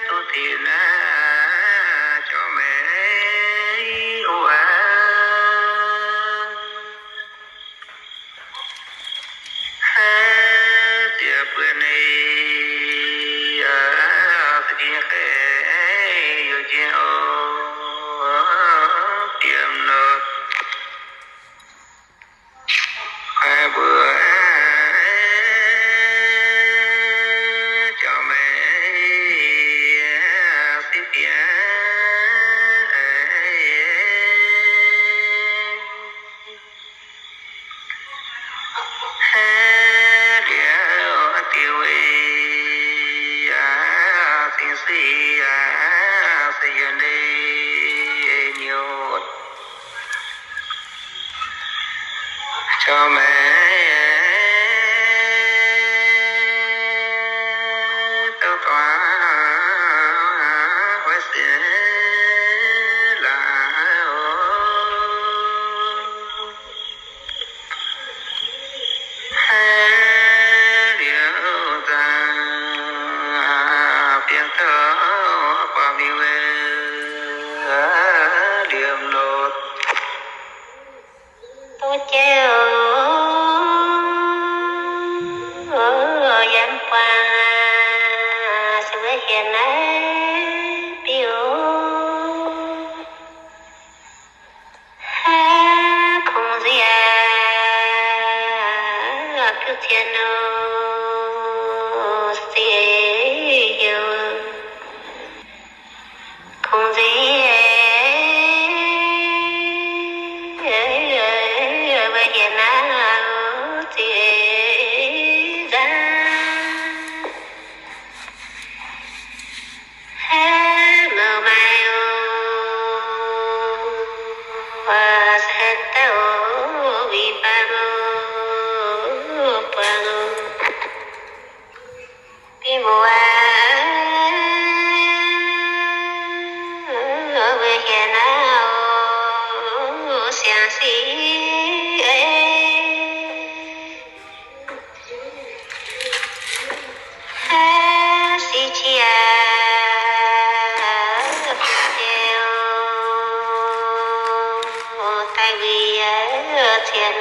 Duqv dingc naaiv jorm maengx wuov, ziec buo ninh se jiex gaengh youc jiex oc, diemx nor. Mbuo jorm maengx sipv bieqc liuz, diuh weic yaac cing-sih yaac se yiem ndeic nyuoqc. Jorm maengx douc duqv oix sienx laaix oc. Liuz nzangc bienx douc buatc mingh wuov, liemh nor duqv jaiv oc. Yiem buangh se wuov hienx naaiv biuv. Kungx nziex biuv cien nor, ziex heuc kungx nziex, wuov hienx naaiv ziex nzangc. Mouc maaih oc, se dauh oc, wih baac oc, buangh oc, biv mbuo wuov hienx naaiv oc, siang-siqv. Siqv qiex daaih wiex cien,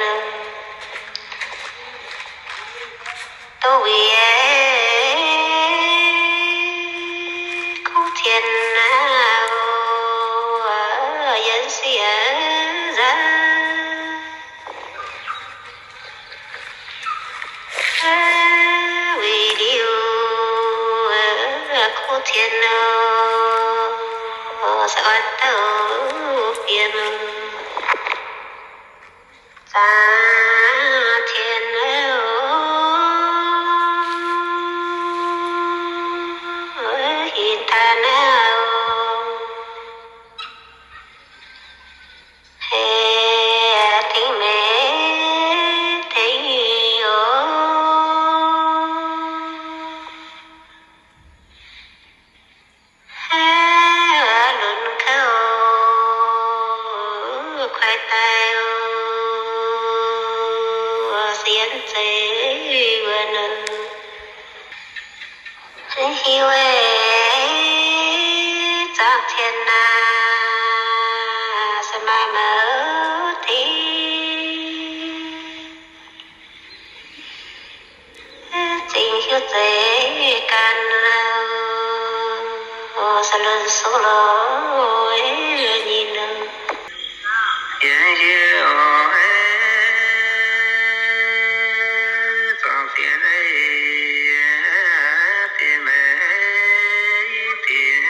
dongh wiex kuv cien naaiv, yiem sieqv nzangc. Weic liuz kuv cien nor, se oix douh bieqc mingh. Zaangc cien oc, hinc daaih naaiv oc. Heh, tengx meih tengx oc. Heh, lunx kouv kuaaiv daaih oc, sienx zeiz wuov nor. Hiuv weic zaangc cien naaiv, se maaih mouc deix, zingh hiuv zeiz ganh, se lunx sou loz nyei nor. Yie yie oc, zorngc diex naaiv, diex maengx diex.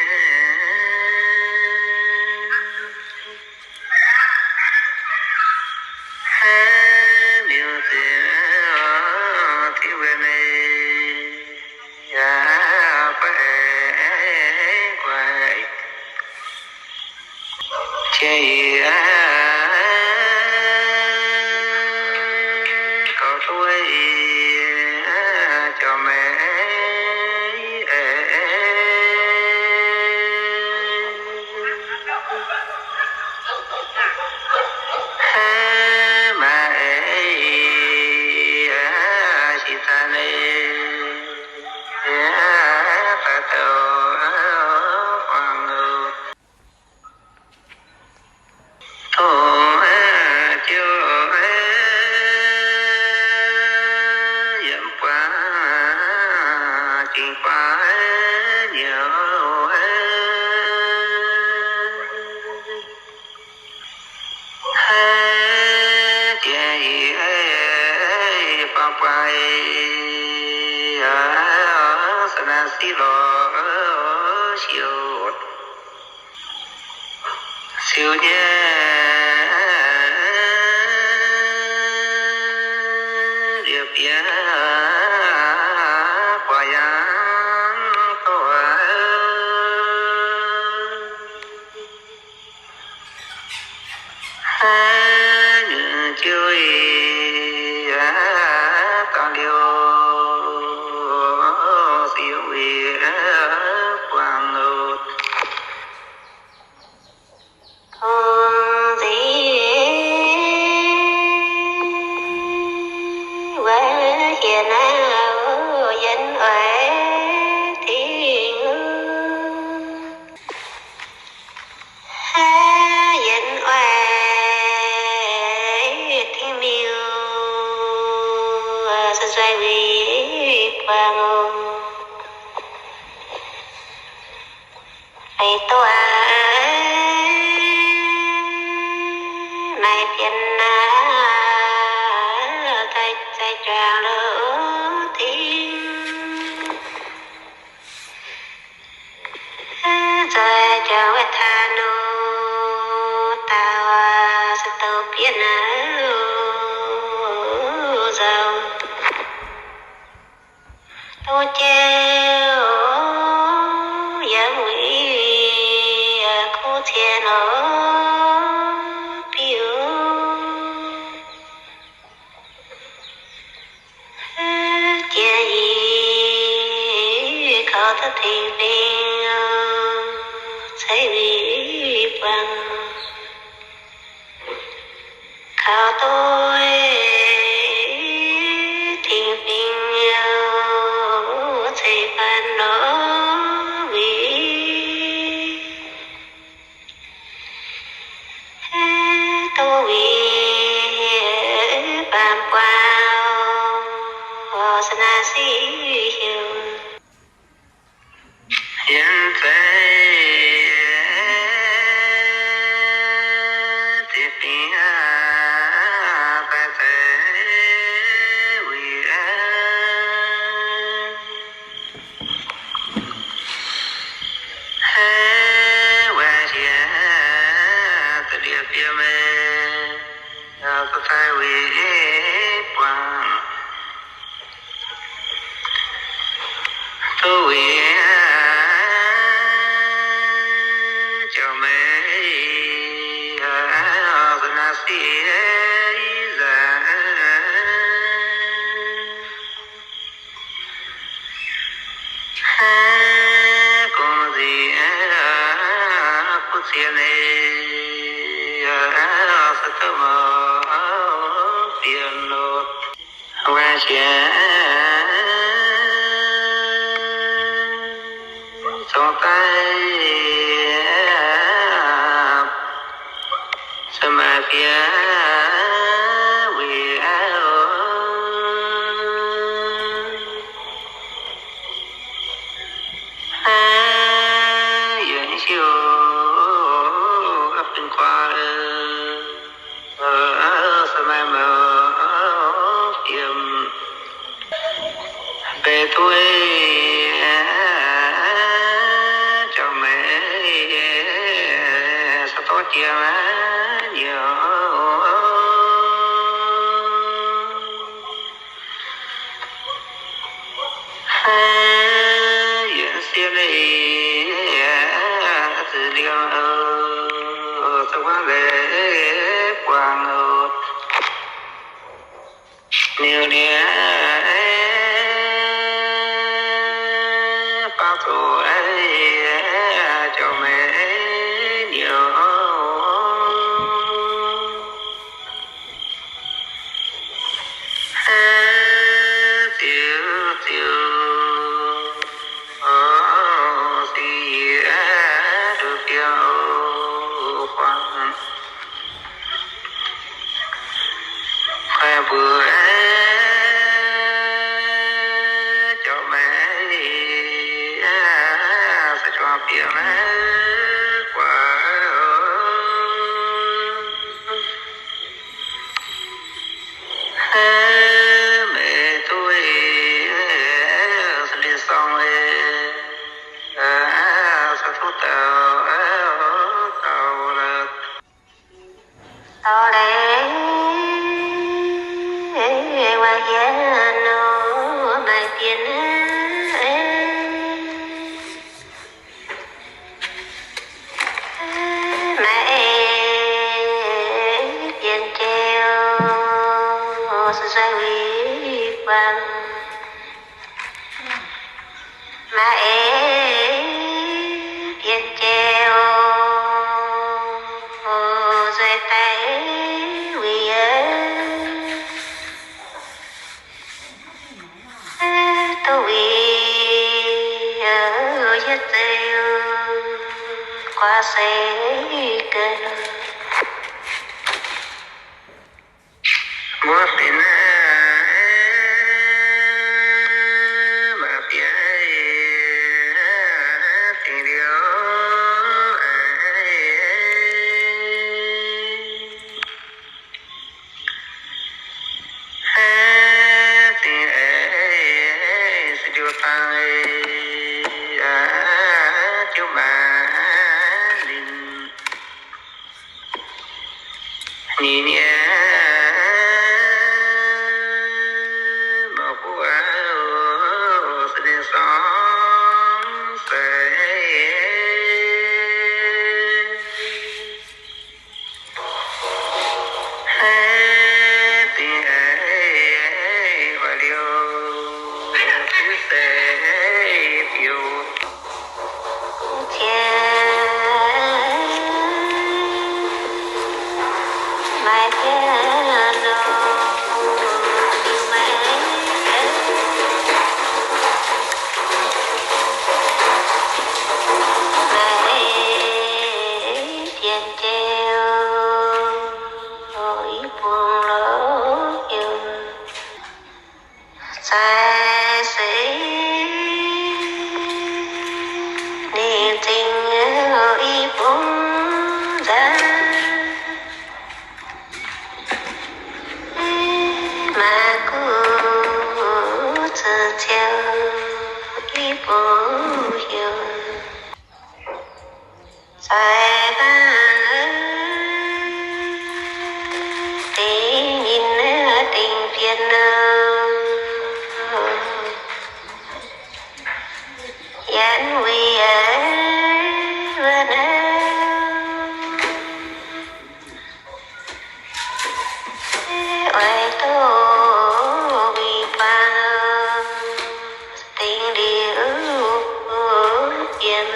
Miuc-ziec oc, Tin-Hungh meih yaac baav aengx guaix. Jiex yie gorx duqv yie jorm maengx, maaih Yie buang buai, sa naaiv siqv lorz siou, siou nyei liepc bieqc buatc yangh dorh. Haaix nyungc jiu yie dangh liouh, se yungz weic buangh oc. Kungx nziex wuov hieh naaiv yien oix tingx, yien oix tingx miuc, se nzueic weic buangh oc. Feix doqc aqv, maaih fienx aqv, zai, zai juangc loz-dingc. Zai juangc wuov taaix nor, dauh se douz bietv naaiv nzauh. Douz jauv yiem wuic kuv cien nor biuv. Jiex yie kaux duqv tengx fingx, ceix wuic buangh. Kaux duqv tengx fingx, ceix faan lorz wuic. Duqv wuic baamh guaax, se naaiv siqv heuc. Yiem zeiv ziex fingx daaih ceix wuic. Haaix waaic jiex da'liepc fiem, se ceix wuic buangh. Duqv wuic jauv-meix, se naaiv siqv nzangc. Haaix gong nziex kuv cien, se duqv mouc fiem loh. Waaic jiex congx daaih, se maaih fiem wuic. Aa, yie siou a'binx guaax, se maaih mouc fiem. Mbeix dueiv jauv-meix, se dorv jiem nyouz. Haaix yietc siev leiz zinh liemh, se wuov leiz buangh oc. Niuc liuz faang zuqc jauv-meix nyouz. Ziux ziux, o, singx yie duqv fiem o, huaang. Kuaaiv mbuo jauv-meix, se juangc bieqc maiv guaax. Meih duqv, se ndin sorng, se duqv dauh, dauh lorqc. Taux leiz waac hienx nor, maaih bienh maaih bienh jei, se nzueic wuic buangh. Maaih bienh jei, nzueic daaih wuic, duqv wuic hietv zeiv, guaav seix ga'naaiv. Mbuo fingx naaiv, mbuo fingx dingc liuz, fingx se liuz dangh, jiuv maac ninh. Ninh nyei mbuo se ninh sorng seix, haiz dingc haiz liuz, se fiuv. Zaaix seix ninh zingh i bung nzangv, maaih guv zuqc ciouv i bung heuc. Zaaix dangh dingc nyinh dingc bienh nor, yienx wuic wuov naaiv, oix duqv wuic buangh dingc liuz bienh.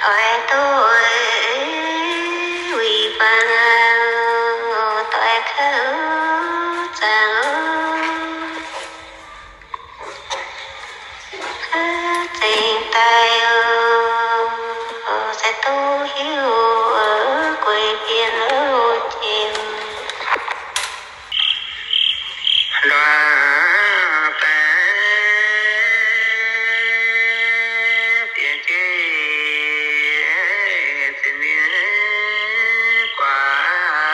Oix duqv wuic buangh doix kouv zaangc, zengc daaih se duqv hiuv gueix bienh jiem. Nduov daaih bienh jeiv zinh ninh guaax.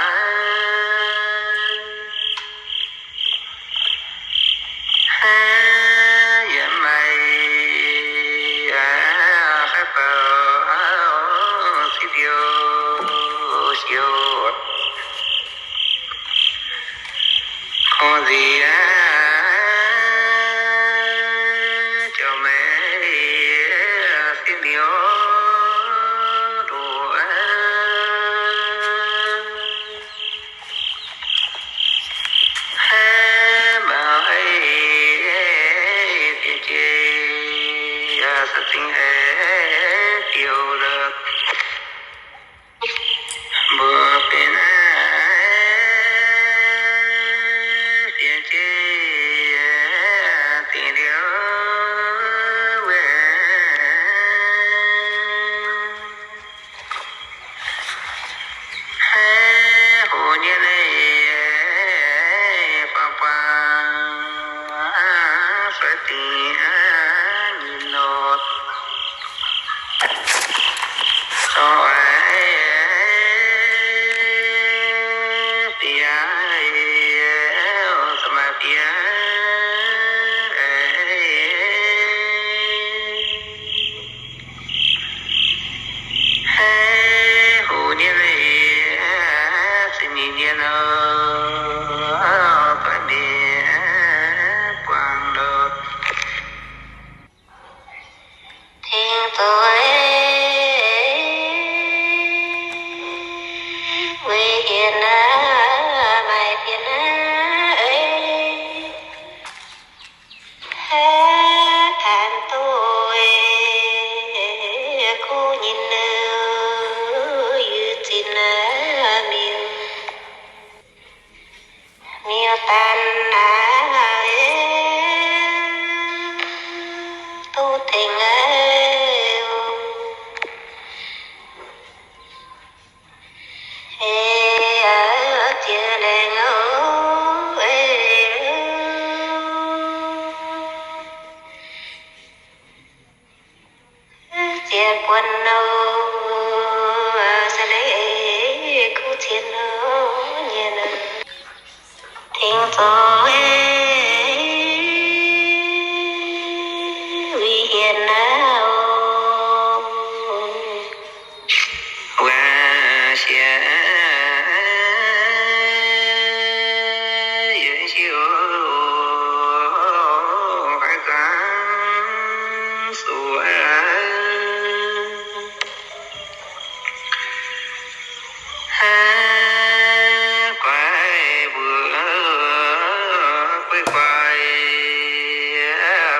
Mienh nor, doix mbic buangh ndortv. Tengx zoux weic hienx naaiv maaih dien naaiv, haaix taux duqv kuv nyei nor, yie zinh naaiv miuc, miuc daan naaiv duqv tengx aqv. Eix, ziex laengz oc, eix, ziex buonc oc, se leiz kuv cien oc, nyiex nor. Tengx zoux weic hienx naaiv oc. Wuov sienx yie siou haiz zangv suc, guaix mbuo guaix guaix,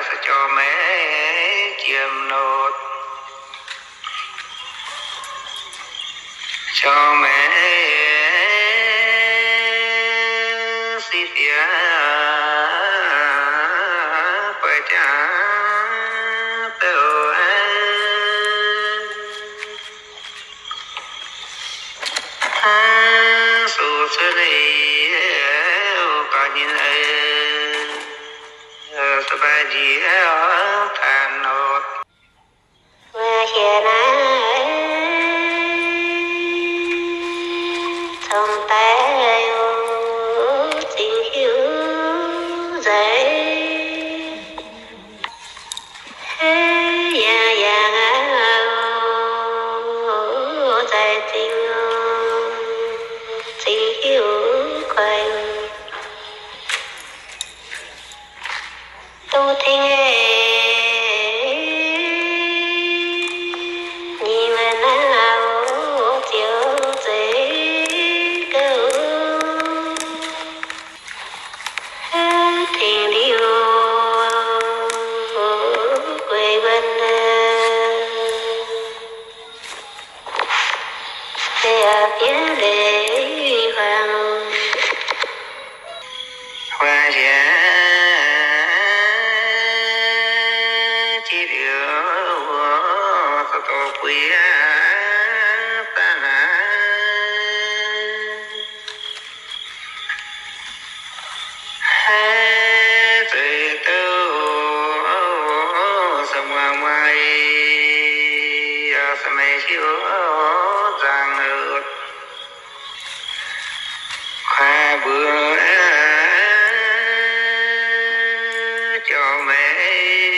se jorm maengx jiem nor. Jorm maengx siqv fiev guaix jaax douh, suc cuotv leiz gauh nyei, se baac njiec taux nor. Wuov hieh naaiv cong-daaih zingh hiuv nzaic, yangh yangh nzaic zingh, zingh hiuv guaix. Duqv tingx nyei wuov naaiv ziouc zeiz gouv, tengx liuz gueix wuov naaiv, leiz fiev leiz huaang. Huaang sienx jiex liuz, dorh buix daaih naaiv, haaix zeiz douc se muangx muangx, se maiv siou nzangc. Kuaaiv mbuo jorm maengx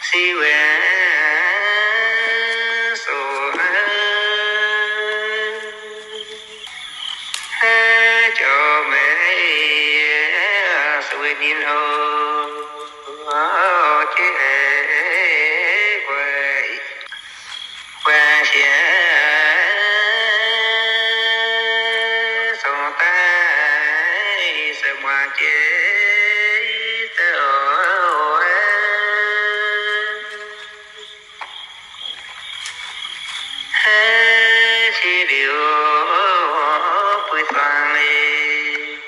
siqv wuov soc, jorm maengx siqv wuov nyei hlo, jiex guaix. Guaix sienx cong-daaih se muangx jiex douc, haaix jiex liuz buix zuangx leiz,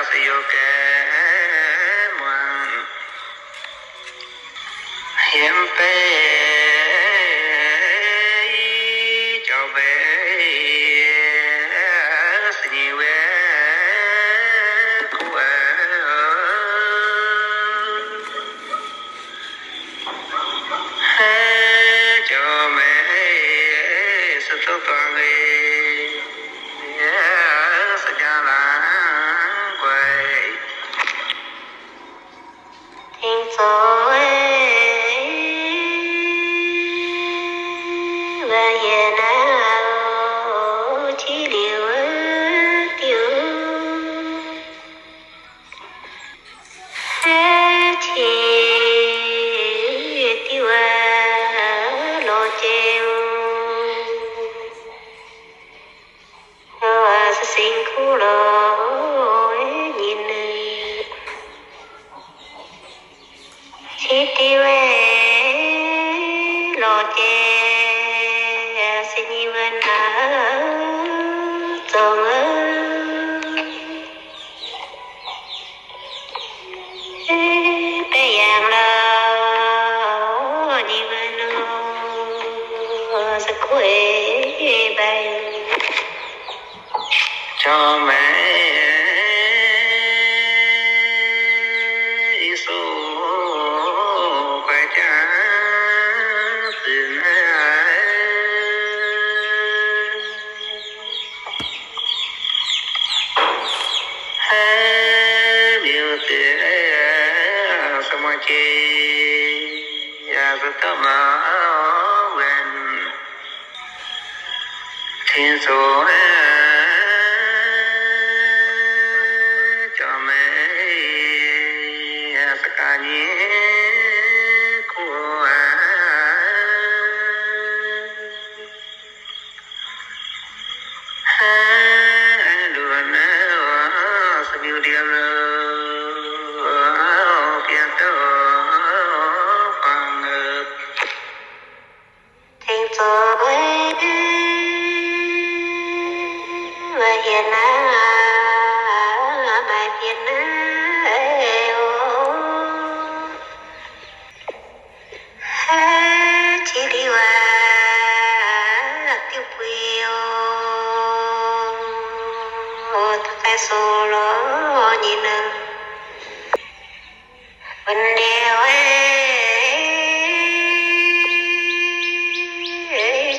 se youh gaengh muangx. Yiem beiv jorm maengx se nyei wuov kuv, haaix jorm maengx se duqv duangx leiz, se jaa laangz guaix. Tengx zoux wuov yie naaiv loz nyei nor, qiex diuv lorz jiex se nyei wuov naaiv zongh, baeqc yangh lauh nyei wuov nor se kuv eix mbaih. Jauv-maengx Yesu kuaaiv jaav zinh aqv. Haiz miuc-zuiz se mueiz jiex, yaac se duqv mangc wuonc. Tin-Hungh jauv-maengx se ganh nyei kuv aqv. Haiz nduov naaiv se miuc-ndiev bieqc douh fangx, tengx zoux wuov hienx naaiv, maaih fienx naaiv oc. Haiz qiex diuv aqv, diuv buix oc, da'faix soux lorz nyei nor, wuonx liuz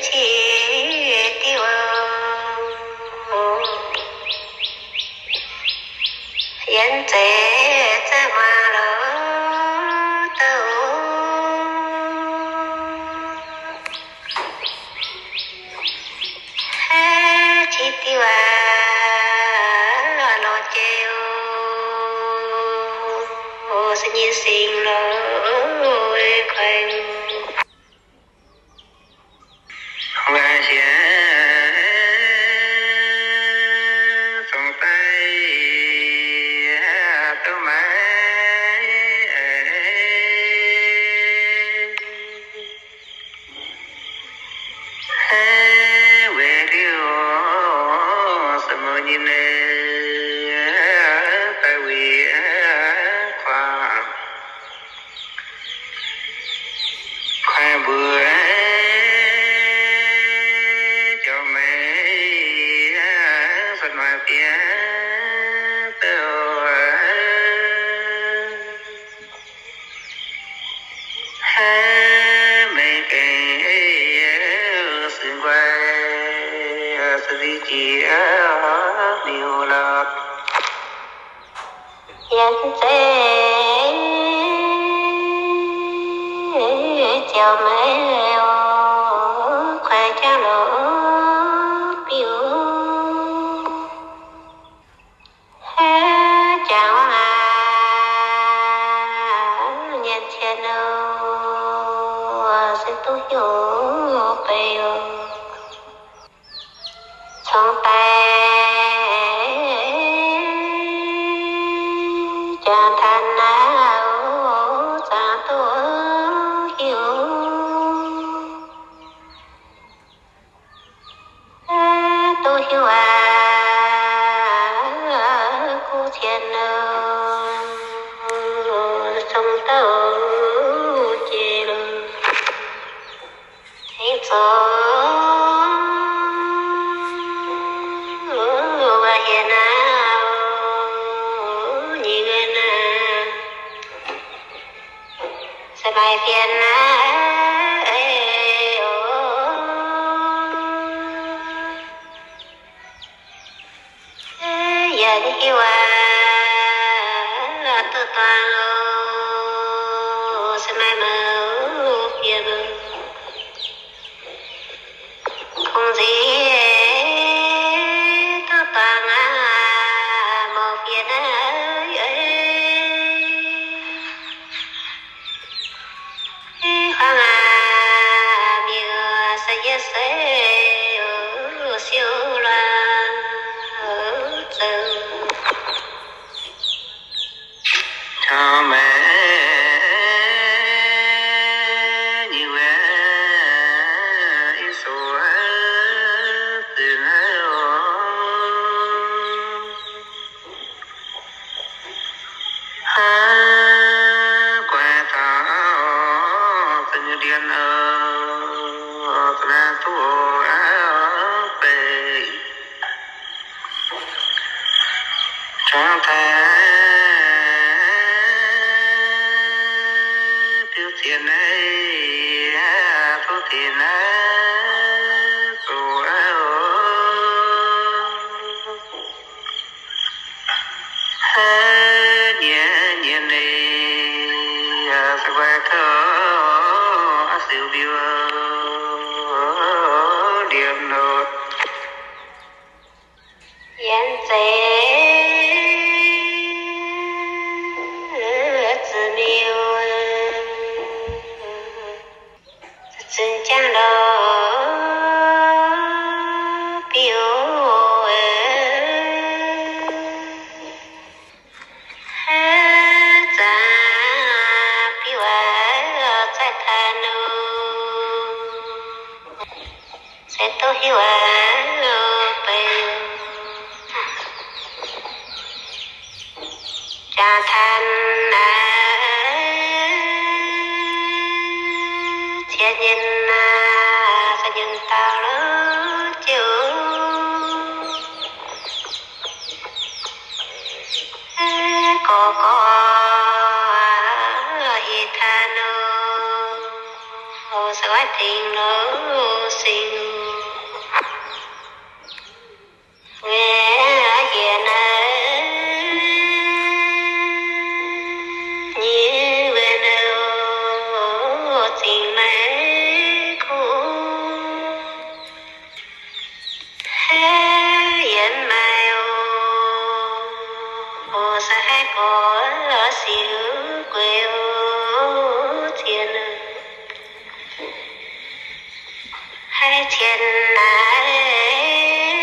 qiex diuv oc. Yienx zeiz za'gengh muangx lorz douh. Haiz qiex diuv aqv, lorz jiex oc, se nyei singx lorz kuaaiv. Hungh ganh sienx cong-daic duqv maiv weic liuz, se mueiz nyei nor, daaih wuic kuaaiv, kuaaiv mbuo jauv-maengx se maaih fienx douh. Haiz mengh gaengh suiv nquaih, suiv nziv jiex miuc lorqc. Yienx zeiz jauv-maengx oc, kuaaiv jaav lorz biuv. Haiz jangx aqv, nyanc cien oc, se duqv hnyouv beiv oc. Cong-daic jangx taux naaiv oc, zangx duqv hiuv. Duqv hiuv aqv, kuv cien oc, cong-daic jiex loh, tengx zoux waac hienx naaiv, nyei wuov naaiv. Se maaih fienx naaiv oc. Yietc hiuv aqv, duqv duangx oc, se maaih mouc fienx. Kungx nziex duqv duangx aqv, mouc fienx naaiv. Huaang aac, miuc se yie se siou luangh zoux. Jangx taux biux ziex naaiv, tov ziex naaiv zuqc aqv oc. Haiv nyiex nyiex ninh, se guai tov aqv siou mbiu liemh nor. Yiem zeiz zuqc miu, zinh jangv ndau biu, haiv zangx biu aac, zaih taux nor, se duqv hiuv aac, beiv jangx taux naaiv, ziex nyienh aac, ziex nyienh dauh lov jiuv. Gorx gorx ih taux nor, se guai dingc lov singx. Weic hieh naaiv nyei wuov nor, zingh maiv kuv. Haiv yiem maaih oc, se haiv gorx siou gueix oc, ziex naaiv. Haiv cien naaiv,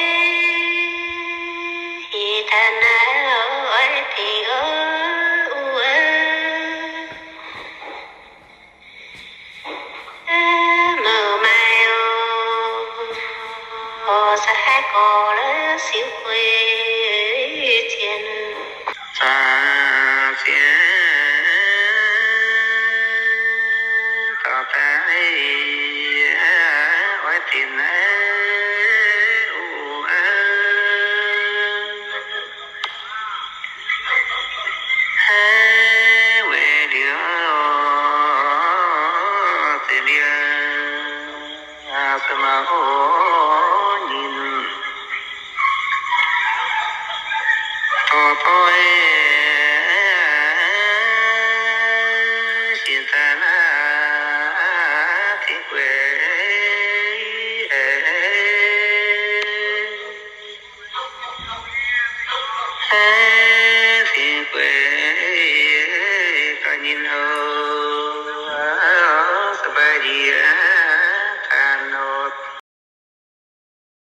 ih taux naaiv oix dingc oc, uv, mouc maaih oc, se haiv gorx siou gueix ziex naaiv. Zaax ziex dauh daaih oix dingc naaiv.